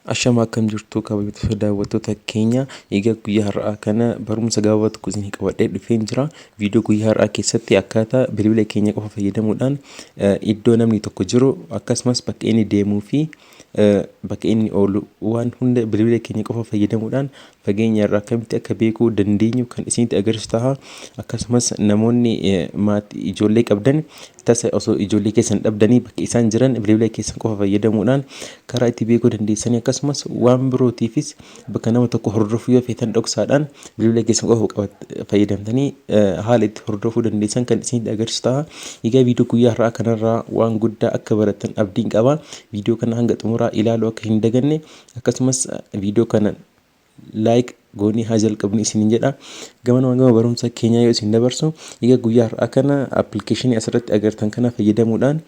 Ashama, akkam jirtu kabajamtoota daawwattoota keenya? Egaa guyyaa har'aa kana barumsa gabaabaa tokko isinii qabadhee dhufeen jira. Viidiyoo guyyaa har'aa keessatti akkaataa bilbila keenya qofa fayyadamuudhaan iddoo namni tokko jiru, akkasumas bakka inni deemuu fi bakka inni oolu, waan hunda bilbila keenya qofa fayyadamuudhaan fageenya irraa akkamitti akka beekuu dandeenyu kan isinitti agarsiisu ta'a. Akkasumas namoonni maatii ijoollee qabdan, tasa osoo ijoollee keessan dhabdanii bakka isaan jiran bilbila keessan qofa fayyadamuudhaan karaa itti beekuu dandeessanii, akkasumas waan birootiifis bakka nama tokko hordofuu yoo feetan dhoksaadhaan bilbila keessan qofa fayyadamtanii haala itti hordofuu dandeessan kan isinitti agarsiisu ta'a. Egaa viidiyoo guyyaa har'aa kanarraa waan guddaa akka barattan abdiin qaba. Viidiyoo kana hanga xumuraa ilaaluu akka hin daganne, akkasumas viidiyoo kana like goonii haa jalqabnu isiniin jedha. Gamanumaan gama barumsa keenyaa yoo isin dabarsu, egaa guyyaa har'aa kana appilikeeshinii asirratti agartan kana fayyadamuudhaan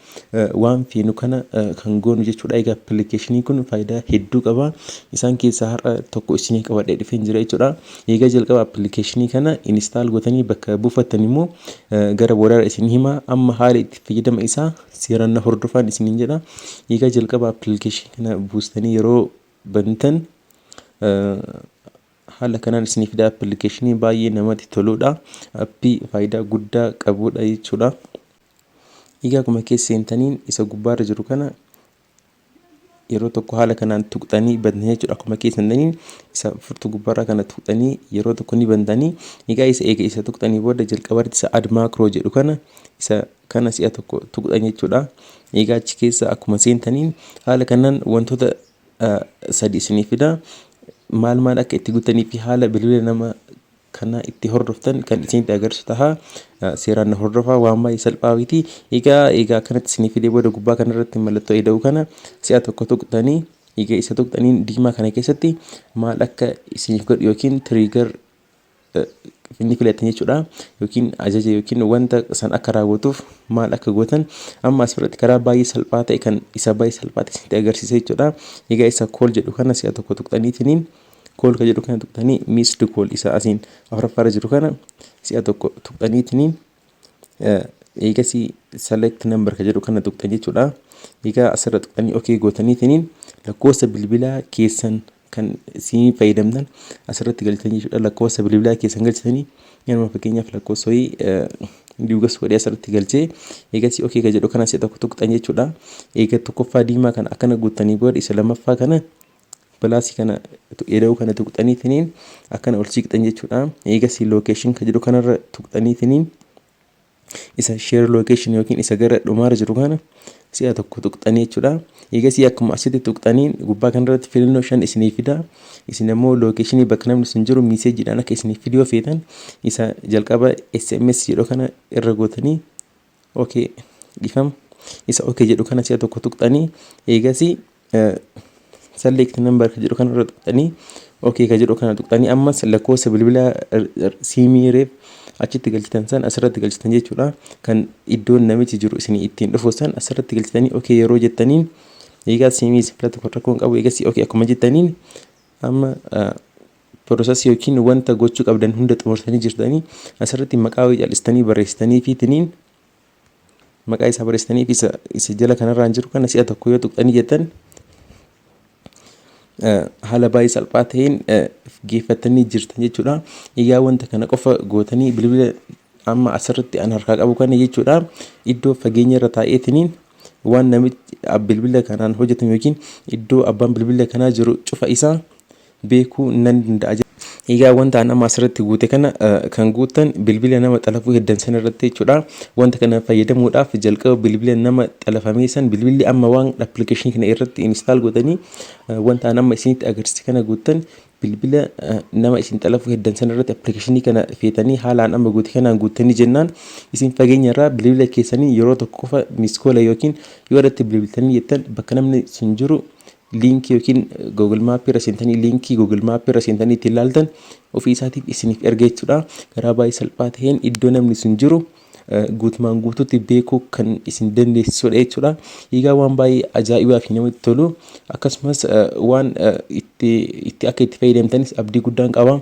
waan feenu kana kan goonu jechuudha. Egaa appilikeeshiniin kun faayidaa hedduu qaba. Isaan keessaa har'a tokko isinii qabadhee dhufeen jira jechuudha. Egaa jalqaba appilikeeshinii kana install gootanii bakka buufattan immoo gara boodaarra isin hima. Amma haala itti fayyadama isaa seeraan na hordofaan isiniin jedha. Egaa jalqaba appilikeeshinii kana buustanii yeroo bantan haala kanaan isinii fida. Appilikeeshinii baay'ee namatti toludha. Appii faayidaa guddaa qabudha jechuudha. Egaa akkuma keessa seentaniin isa gubbaarra jiru kana yeroo tokko haala kanaan tuqxanii bantanii jechuudha. Akkuma keessa seentaniin isa furtuu gubbaarraa kana tuqxanii yeroo tokko ni bantanii. Egaa isa eega isa tuqxanii booda jalqabarratti isa add macro jedhu kana, isa kana si'a tokko tuqxan jechuudha. Egaa achi keessa akkuma seentaniin haala kanaan wantoota sadi isinii fida. Maal maal akka itti guuttanii fi haala bilbila nama kana itti hordoftan kan isinitti agarsiisu taha. Seeraan na hordofaa, waan baay'ee salphaa miti. Egaa akkanatti isinii fidee booda gubbaa kanarratti mallattoo ida'uu kana si'a tokko tuqxanii, egaa isa tuqxaniin diimaa kana keessatti maal akka isiniif godhu yookiin trigger inni filatan jechuudha, yookiin ajaja yookiin wanta san akka raawwatuuf maal akka gootan amma asirratti karaa baay'ee salphaa ta'e kan isa baay'ee salphaa ta'e isinitti agarsiisa jechuudha. Egaa isa call jedhu kana si'a tokko tuqxaniitiniin, call ka jedhu kana tuqxanii, missed call isa asiin afuraffaarra jiru kana si'a tokko tuqxaniitiniin, eegasii select number ka jedhu kana tuqxan jechuudha. Egaa asirra tuqxanii okay gootaniitiniin lakkoofsa bilbilaa keessan kan isin fayyadamtan asirratti galchitanii jechuudha. Lakkoofsa bilbilaa keessan galchitanii, yeroo fakkeenyaaf lakkoofsa wayii duugas godhee asirratti galchee, eegasii okay ka jedhu kana si'a tokko tuqxan jechuudha. Eega tokkoffaa diimaa kana akkana guuttanii booda isa lammaffaa kana plusii kana ida'uu kana tuqxaniitiniin akkana ol siqxan jechuudha. Eegasii location ka jedhu kanarra tuqxaniitiniin isa share location yookiin isa gara dhumaarra jiru kana si'a tokko tuqxanii jechuudha. Eegasii akkuma asitti tuqxaniin gubbaa kanarratti filannoo shan isinii fida. Isin immoo locationii bakka namni sun jiru messageiidhaan akka isiniif fiduu yoo feetan isa jalqaba SMS jedhu kana irra gootanii, okay, dhiifama, isa okay jedhu kana si'a tokko tuqxanii, eegasii select number ka jedhu kana irra tuqxanii, okay ka jedhu kana tuqxanii, ammas lakkoofsa bilbilaa siimii reef achitti galchitan san asirratti galchitan jechuudha. Kan iddoon namichi jiru isinii ittiin dhufu san asirratti galchitanii okay yeroo jettaniin, egaa siimii isin filatu kan rakkoon qabu, eegasii okay akkuma jettaniin amma processii yookiin wanta gochuu qabdan hunda xumurtanii jirtanii. Asirratti maqaa wayii cal'istanii barreessitanii fi tiniin maqaa isaa barreessitanii fi isa jala kanarraan jiru kana si'a tokko yoo tuqxanii jettan, haala baay'ee salphaa ta'een geeffattanii jirtan jechuudha. Egaa wanta kana qofa gootanii bilbila amma asirratti an harkaa qabu kana jechuudha. Iddoo fageenya irra taa'eetiniin waan namichi bilbila kanaan hojjetame yookiin iddoo abbaan bilbila kanaa jiru cufa isaa beekuu nan danda'a. Egaa wanta an amma asirratti guute kana kan guuttan bilbila nama xalafuu heddan san irratti jechuudha. Wanta kana fayyadamuudhaaf jalqaba bilbila nama xalafamee san, bilbilli amma waan appilikeeshinii kana irratti install gootanii wanta an amma isinitti agarsiise kana guuttan, bilbila nama isin xalafuu heddan san irratti appilikeeshinii kana feetanii haalaan amma guute kanaan guuttanii jennaan, isin fageenya irraa bilbila keessanii yeroo tokko qofa missed call yookiin yoo irratti bilbiltanii jettan, bakka namni sun jiru linkii yookiin Google Map irra seentanii, linkii Google Map irra seentanii ittiin ilaaltan ofii isaatiif isiniif erga jechuudha. Karaa baay'ee salphaa ta'een iddoo namni sun jiru guutumaan guutuutti beekuu kan isin dandeessisudha jechuudha. Egaa waan baay'ee ajaa'ibaa fi namatti tolu, akkasumas waan itti akka itti fayyadamtanis abdii guddaan qaba.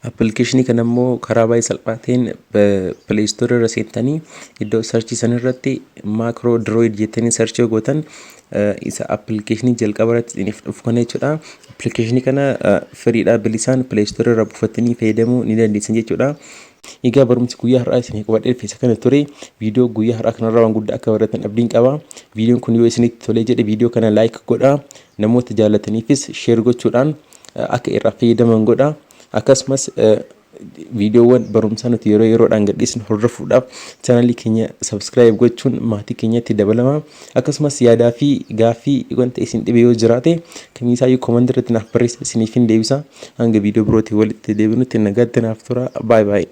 Appilikeeshinii kana immoo karaa baay'ee salphaa ta'een Play Store irra seentanii iddoo searchii san irratti Macro Droid jettanii searchii gootan Isa appilikeeshinii jalqaba irratti isiniif dhufu kana jechuudha. Appilikeeshinii kana firiidhaa, bilisaan Play Store irraa buufattanii fayyadamuu ni dandeessan jechuudha. Egaa barumsi guyyaa har'aa isinii qabadhee dhufe isa kana ture. Viidiyoo guyyaa har'aa kanarraa waan guddaa akka baratan abdiin qaba. Viidiyoon kun yoo isinitti tolee jedhe, viidiyoo kana like godhaa. Namoota jaallataniifis share gochuudhaan akka irraa fayyadaman godhaa. Akkasumas viidiyoowwan barumsaa nuti yeroo yeroodhaan gadhiisnu hordofuudhaaf chaanalii keenya subscribe gochuun maatii keenyatti dabalama. Akkasumas yaadaa fi gaaffii wanta isin dhibe yoo jiraate kamiisaayyuu comment irratti naaf barreessa, isiniif hin deebisa. Hanga viidiyoo birootiin walitti deebinutti nagaatti naaf tura. Baay'ee baay'ee.